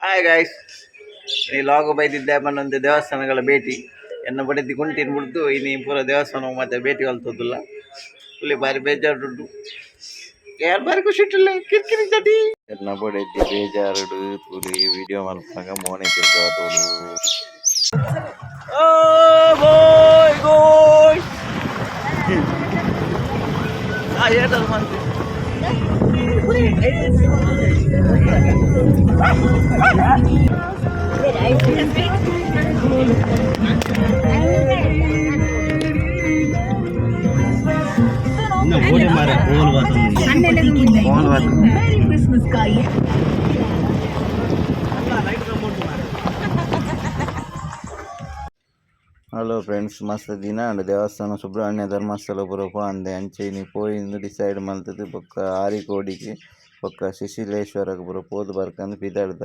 Hi guys, ಈ log ಬೈದಿದ್ದೆ ಪನ್ನೊಂದು ದೇವಸ್ಥಾನಗಳ ಭೇಟಿ. ಎನ್ನ ಬಡಿದಿ ಕುಂಟಿನ ಬಿಡ್ದು ಇನಿ ಪೂರ ದೇವಸ್ಥಾನ ಮತ್ತೆ ಭೇಟಿ ಕಲ್ತದಿಲ್ಲ. ಇಲ್ಲಿ ಬಾರಿ ಬೇಜಾರುಂಡು, ಯಾರು ಬಾರಿ ಖುಷಿ ಇಟ್ಟಿಲ್ಲ ಕಿರ್ಕಿರಿ ಚಟಿ. ಎನ್ನ ಬಡಿದಿ ಬೇಜಾರುಡು ತೂರಿ ವಿಡಿಯೋ ಮಲ್ಪನಾಗ ಮೋನೆ ತಿರ್ಗಾದೋಡು. ಓ ಬೋಯ್ ಗೋಯ್ ಆ ಏಟಲ್ ಮಂತಿ. ಹಲೋ ಫ್ರೆಂಡ್ಸ್, ಮಸ್ತ್ ದಿನ ಅಂಡ್ ದೇವಸ್ಥಾನ ಸುಬ್ರಹ್ಮಣ್ಯ ಧರ್ಮಸ್ಥಳ ಪೂರ ಪೋಂದೆ. ಅಂಚೆ ಇನಿ ಪೋಯಿಂದು ಡಿಸೈಡ್ ಮಲ್ತುದು ಬೊಕ್ಕ ಆರಿಕೋಡಿಗ್ ಬೊಕ್ಕ ಶಿಶಿಲೇಶ್ವರಗ್ ಪೂರ ಪೋದು ಬರ್ಕಂದ್ ಪಿದಡ್ದ.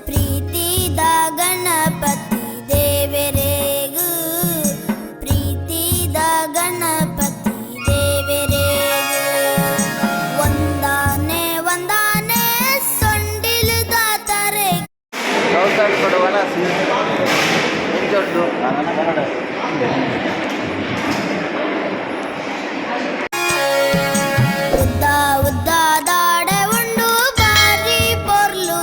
ಪ್ರೀತಿದ ಗಣಪತಿ ದೇವರೇಗು, ಪ್ರೀತಿದ ಗಣಪತಿ ದೇವರೇಗು, ವಂದಾನೆ ವಂದಾನೆ ಸೊಂಡಿಲುದ ತರೆ. ಕೌತಾಡ್ ಕೊಡುವನ ಎಂಚೊಡ್ಡು ನನ್ನ ಕನ್ನಡ. ಉದ್ದ ಉದ್ದ ದಾಡೆ ಉಂಡು ಬಾರಿ ಪೊರ್ಲು,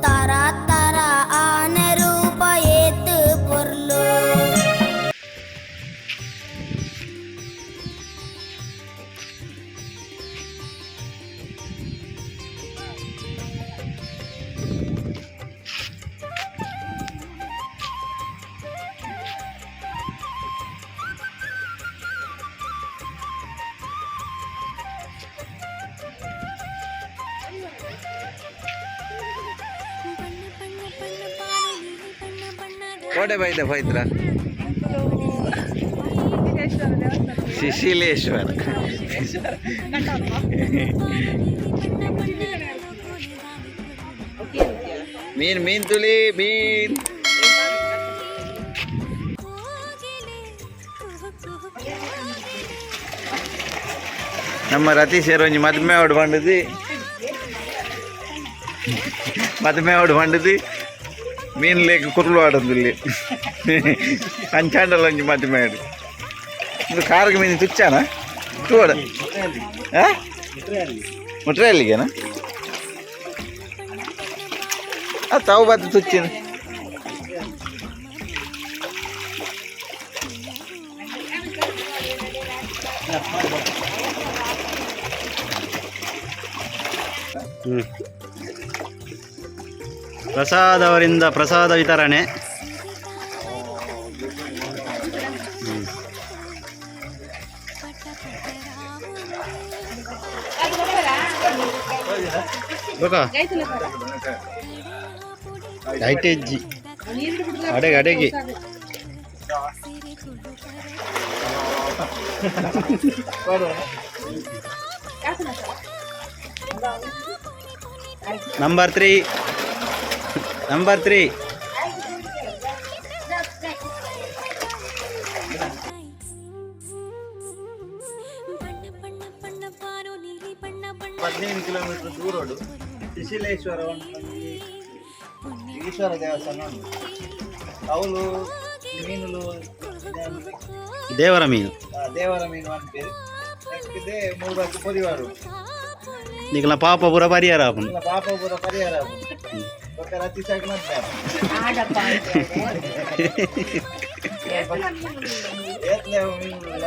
ತರ ತರ ಆನೆ ರೂಪ ಏತ್ ಪೊರ್ಲು. ಕೋಟೆ ಬೈದ ಪೈತ್ರ ಶಿಶಿಲೇಶ್ವರ. ಮೀನ್ ಮೀನ್ ತುಲಿ ಮೀನ್. ನಮ್ಮ ರತೀಶ್ ಒಂಜಿ ಮದ್ಮೆ ಓಡ್ ಬಂಡದು, ಮದ್ಮೆ ಓಡ್ ಬಂಡದು. ಮೀನ್ ಲೇಕ್ ಕುರ್ಲು ಆಡೋದಿಲ್ಲ ಅಂಚಾಂಡಲ ಒಂಜಿ ಮದ್ಮೆ ಆಡು. ಇದು ಕಾರ್ಗ್ ಮೀನು ತುಚ್ಚಾನ ತೂವಡ ಮುಟ್ರೆ ಅಲ್ಲಿಗೆನಾ? ಆ ತಾವು ಬಾತು ತುಚ್ಚಿನ. ಪ್ರಸಾದ್ ಅವರಿಂದ ಪ್ರಸಾದ ವಿತರಣೆ. ಬೊಕ ಐಟೆಜ್ಜಿ ಅಡೆಗೆ ಅಡೆಗೆ. Number 3, number 3. ಬಣ್ಣ ಬಣ್ಣ ಬಣ್ಣ ಬಾರೋ ನೀಲಿ ಬಣ್ಣ ಬಣ್ಣ. 15 ಕಿಲೋಮೀಟರ್ ದೂರೋಡು ಶಿಶಿಲೇಶ್ವರ ಒಂಜಿ ಈಶ್ವರ ದೇವಸ್ಥಾನ ಉಂಟು. ಅವುಲು ಮೀನುಲು. ದೇವರ ಮೀನು. ದೇವರ ಮೀನು ಅನ್ಪೇರು. ನೆಕ್ಸ್ಟ್ ಇದೆ ಮೂರು ಪೊರಿವಾರು. ನಿಕಲ ಪಾಪ ಪೂರ ಪರಿಹಾರ ಆಪುಂಡು. ಇಲ್ಲ, ಪಾಪ ಪೂರ ಪರಿಹಾರ ಆಪುಂಡು. ಬೊಕ್ಕ ರತಿ ಸಾಕು ಮದ್ದೆ. ಏತ್ಲೆ ಅವು ಮೀನುಲ್ಲ.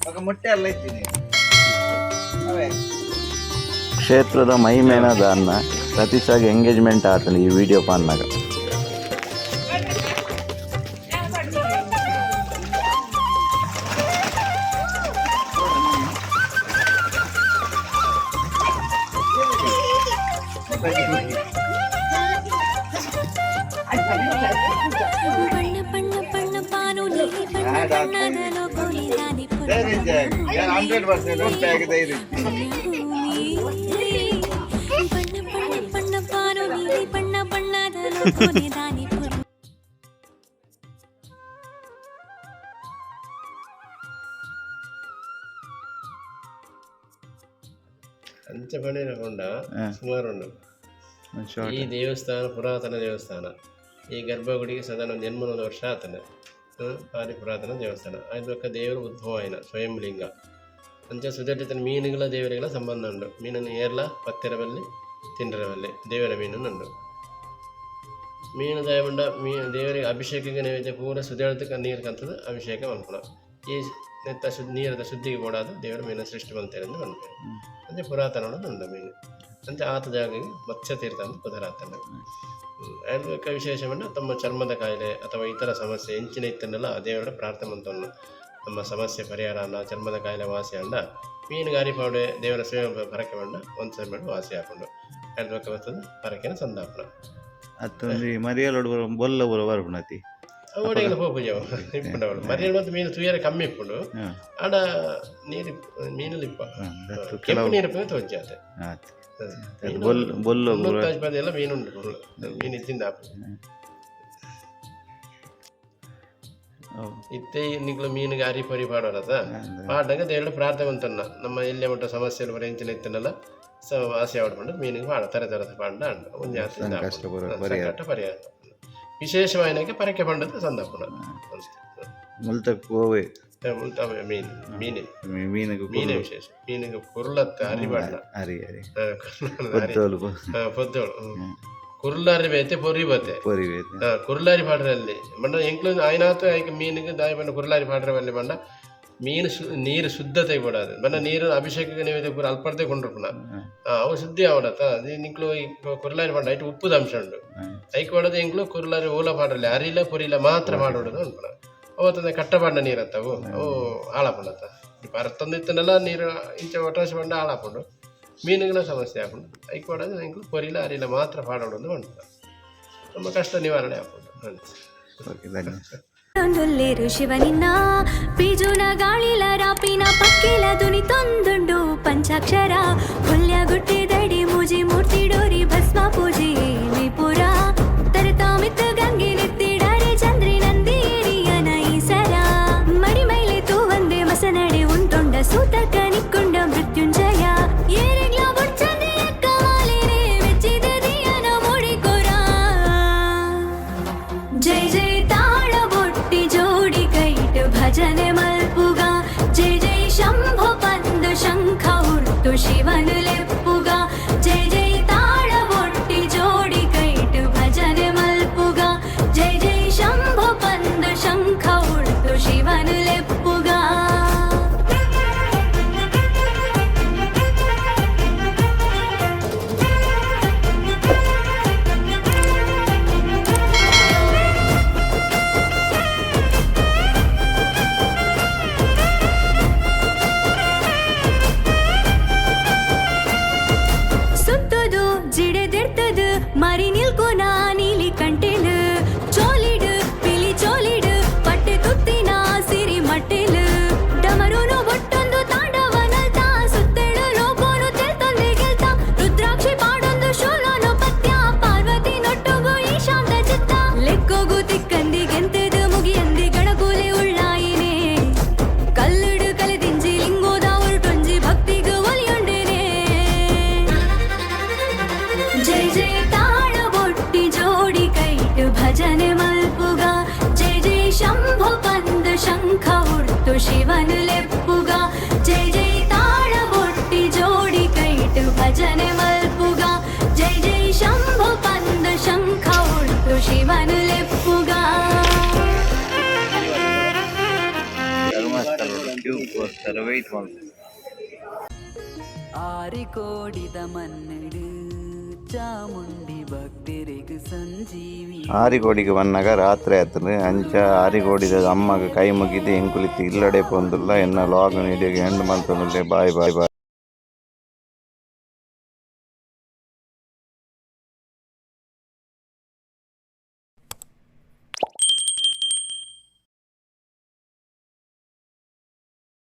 ಬೊಕ್ಕ ಮೊಟ್ಟೆ ಎಲ್ಲ ಇದ್ದೀನಿ ಅವೇ. ಕ್ಷೇತ್ರದ ಮಹಿಮೇನ ದಾನ್ನ ಸತೀಶಾಗ್ ಎಂಗೇಜ್ಮೆಂಟ್ ಆತನ ಈ ವಿಡಿಯೋ ಪಾನ್ನಾಗ. ಬಣ್ಣ ಬಣ್ಣ ಬಣ್ಣ ಬಾರೋ ನೀಲಿ ಬಣ್ಣ ಬಣ್ಣದ ಲೋಕೋಲಿ ದಾನಿ. ಧೈರ್ಯ 100% ಉಂಟು ಆಗಿ ಧೈರ್ಯ. ಬಣ್ಣ ಬಣ್ಣ ಬಣ್ಣ ಬಾರೋ ನೀಲಿ ಬಣ್ಣ ಬಣ್ಣದ ಲೋಕೋಲಿ ದಾನಿ. ಅಂಚ ಪಂಡಿನ ಕೊಂಡ ಸುಮಾರು ಉಂಡು. ಈ ದೇವಸ್ಥಾನ ಪುರಾತನ ದೇವಸ್ಥಾನ. ಈ ಗರ್ಭಗುಡಿಗೆ ಸಾಧಾರಣ ಒಂದು 800 ವರ್ಷ ಆತನ. ಭಾರಿ ಪುರಾತನ ದೇವಸ್ಥಾನ. ಆಯ್ತು, ದೇವರು ಉದ್ಭವ ಆಯ್ನ ಸ್ವಯಂಲಿಂಗ. ಅಂಚ ಸುದಟ್ಟಿತನ ಮೀನುಗಳ ದೇವರಿಗಳ ಸಂಬಂಧ ಉಂಡು. ಮೀನನ್ನು ಏರ್ಲ ಪತ್ತೆರಬಲ್ಲಿ ತಿಂಡರಬಲ್ಲಿ ದೇವರ ಮೀನನ್ನು ಉಂಡು. ಮೀನು ದಯಬಂಡ ಮೀನು ದೇವರಿಗೆ ಅಭಿಷೇಕಕ್ಕೆ ನೈವೇದ್ಯ ಪೂರ ಸುದೇಳದಕ್ಕೆ ನೀರು ಕಂತದ ಅಭಿಷೇಕ ಮನ್ಪುಣ. ಈ ನೆತ್ತ ಶುದ್ಧ ನೀರದ ಶುದ್ಧಿಗೆ ಬೋಡಾದ ದೇವರ ಮೀನ ಸೃಷ್ಟಿ ಮಲ್ತೇರೆ ಅಂತ ಮನ್ಪೇರು. ಅಂಚೆ ಪುರಾತನ ಉಂಡು ಮೀನು. ಅಂಚೆ ಆತ ಜಾಗಗೆ ಮತ್ಸ್ಯ ತೀರ್ಥ ಅಂತ ಪುದರಾತನ. ಆಯುರ್ವೇದಿಕ ವಿಶೇಷ ಪಂಡ ತಮ್ಮ ಚರ್ಮದ ಕಾಯಿಲೆ ಅಥವಾ ಇತರ ಸಮಸ್ಯೆ ಎಂಚಿನ ಇತ್ತನ್ನೆಲ್ಲ ದೇವರ ಪ್ರಾರ್ಥನೆ ಮಂತೊನ್ನು ನಮ್ಮ ಸಮಸ್ಯೆ ಪರಿಹಾರ ಅನ್ನ, ಚರ್ಮದ ಕಾಯಿಲೆ ವಾಸಿ ಅಂಡ ಮೀನುಗಾರಿ ಪಾವಡೆ ದೇವರ ಸೇವೆ ಪರಕೆ ಬಂಡ ಒಂದು ಸಮಯ ವಾಸಿ ಹಾಕೊಂಡು ಆಯುರ್ವೇದ ಬರ್ತದೆ ಪರಕೆನ ಸಂದಾಪನ. ಅತ್ತೊಂಜಿ ಮರಿಯಲೋಡು ಬೊಲ್ಲ ಪೂರ ಬರ್ಪುಣತಿ. ಓಡೆಗೆಲ್ಲ ಪೋಪುಜಿ ಅವು ಇಪ್ಪುಂಡು. ಅವಳು ಮರಿಯಲ್ ಮತ್ತು ಮೀನು ತೂಯರೆ ಕಮ್ಮಿ ಇಪ್ಪುಂಡು. ಆಡ ನೀರು ಮೀನಲ್ಲಿ ಇಪ್ಪ ಕೆಂಪು ನೀರು ತೋಜಿ ಆತೆ. ಆತ್ ಬೊಲ್ಲ ಬೊಲ್ಲ ಪೂರ. 350 ಎಲ್ಲ ಮೀನು ಉಂಟು. ಮೀನು ಇತ್ತಿಂದ ಇತ್ತೆ ನಿಕ್ಲು ಮೀನಿಗೆ ಅರಿ ಪರಿ ಪಾಡೋರತ ಪಾಡಾಗ ದೇವರ ಪ್ರಾರ್ಥನೆ ಅಂತನ್ನ ನಮ್ಮ ಎಲ್ಲಿ ಮಟ್ಟ ಸಮಸ್ಯೆ ಬರ ಎಂಚಿನ ಇತ್ತನಲ್ಲ ಸ ವಾಸಿ ಆಡ್ಕೊಂಡು ಮೀನಿಗೆ ಪಾಡ ತರ ತರದ ಪಾಂಡ ಒಂದು ಜಾತಿ. ಸಂಕಷ್ಟ ಪೂರ ಪರಿಹಾರ. ಸಂಕಟ ಪರಿಹಾರ. ವಿಶೇಷವಾಗಿ ಪರಕೆ ಪಂಡದ ಸಂದರ್ಭ. ಮುಲ್ತ ಕೋವೆ. ಮೀನು ಮೀನೇ. ಮೀನಿಗೆ. ಮೀನೇ ವಿಶೇಷ. ಮೀನಿಗೆ ಕುರುಳತ್ತ ಅರಿಬಾಡ. ಅರಿ ಅರಿ. ಪೊದ್ದೋಳು. ಪೊದ್ದೋಳು. ಪೊದ್ದೋಳು ಕುರುಳಾರಿ ಬೇತೆ ಪೊರಿ ಬತ್ತೆ. ಪೊರಿ ಬೇತೆ. ಕುರುಳಾರಿ ಪಾಡ್ರಲ್ಲಿ ಬಂಡ ಎಂಕ್ಲು ಆಯ್ನಾತು ಐಕ್ ಮೀನಿಗೆ ದಾಯಿ ಬಂಡ ಕುರುಳಾರಿ ಪಾಡ್ರವಲ್ಲಿ ಬಂಡ ಮೀನು ನೀರು ಶುದ್ಧತೆ ಕೊಡೋದು ಬಂಡ ನೀರು ಅಭಿಷೇಕಕ್ಕೆ ನೈವೇದ್ಯ ಪೂರ ಅಲ್ಪರ್ತೆ ಕೊಂಡಿರ್ಪುಣ ಅವು ಶುದ್ಧಿ ಆವಡತ್ತ. ನಿಂಕ್ಲು ಈ ಕುರುಳಾರಿ ಬಂಡ ಐಟ್ ಉಪ್ಪುದ ಅಂಶ ಉಂಡು. ಐಕ್ ಕೊಡೋದು ಎಂಕ್ಲು ಕುರುಳಾರಿ ಓಲ ಪಾಡ್ರಲ್ಲಿ ಅರಿಲ ಪೊರಿಲ ಮಾತ್ರ ಮಾಡೋದು ಉಂಟುನ. ಅವತ್ತಂದ್ರೆ ಕಟ್ಟ ಬಾಂಡ ನೀರತ್ತವು ಅವು ಹಾಳಾಪುಂಡತ್ತ. ಪರತ್ತೊಂದು ಇತ್ತನೆಲ್ಲ ನೀರು ಇಂಚ ಒಟ್ರಾಸಿ ಬಂಡ ಹಾಳಾಪುಂಡು. ಮೀನುಗಳ ಸಮಸ್ಯೆ ಆಪುಂಡು. ಐಕ್ ಕೊಡೋದು ಎಂಕ್ಲು ಪೊರಿಲ ಅರಿಲ ಮಾತ್ರ ಪಾಡೋದು ಉಂಟು. ನಮ್ಮ ಕಷ್ಟ ನಿವಾರಣೆ ಆಪುಂಡು. ಓಕೆ, ಧನ್ಯವಾದ. ಒಂದೊಲ್ಲೇರು ಶಿವನಿನ್ನ ಬೀಜುನ ಗಾಳಿಲ ರಾಪಿನ ಪಕ್ಕಿಲ ದುನಿ ತೊಂದುಂಡು ಪಂಚಾಕ್ಷರ ಹುಲ್ಯ ಗುಟ್ಟಿದಡಿ ಮೂಜಿ ಮೂರ್ತಿ ಡೋರಿ ಭಸ್ಮ ಪೂಜೆ ಪುರ ತರತಾಮಿತ್ತ ಗಂಗೆ ನೆತ್ತಿಡರೆ ಚಂದ್ರಿ ನಂದಿಯೇರಿಯನ ಈಸರ ಮಡಿಮೈಲೆ ತೂವಂದೆ ಮಸನಡೆ ಉಂಟೊಂಡ ಸೂತಕ ನಿಕ್ಕೊಂಡ ಮೃತ್ಯುಂಜಯ ಏರೆಗ್ಲ ಬುಡ್ಚಂದೆ ಅಕ್ಕ ಮಾಲೇನೆ ಮೆಚ್ಚಿದ ದಿಯನ ಮೂಡಿಕೊರ. ಜೈ ಜೈ ತಾಳ ಬೊಟ್ಟಿ ಜೋಡಿ ಕೈಟ್ ಭಜನೆ ಮಲ್ಪುಗ ಜೈ ಜೈ ಶಂಭು ಪಂದು ಶಂಖ ಉರ್ತು ಶಿವನು ಲೆಪ್ಪುಗ ಜೈ ಜೈ ತಾಳ ಬೊಟ್ಟಿ ಜೋಡಿ ಕೈಟ್ ಭಜನೆ ಮಲ್ಪುಗ ಜೈ ಜೈ ಶಂಭು ಪಂದು ಶಂಖ ಉರ್ತು ಶಿವನು ಲೆಪ್ಪುಗ. ಅದಕ್ಕೋಸ್ಕರ ವೆಯ್ಟ್ ಮಾಡ್ತೀವಿ. ಆರಿಕೋಡಿದ ಮನ್ನಡು ಚಾಮುಂಡಿ ಭಕ್ತರಿಗೆ ಸಂಜೀವಿ. ಆರಿಗೋಡಿಗೆ ಬನ್ನಗ ರಾತ್ರಿ ಆತಂದ್ರೆ ಅಂಚ ಆರಿಗೋಡಿದ ಅಮ್ಮಗ ಕೈ ಮುಗಿದು ಎಂಕುಲಿತ್ತು ಇಲ್ಲಡೆ ಪೊಂದುಲ್ಲ. ಎನ್ನ ಲಾಗ್ ನೀಡಿಗೆ ಎಂಡ್ ಮಲ್ತೊಂದುಲ್ಲೆ. Bye bye boy.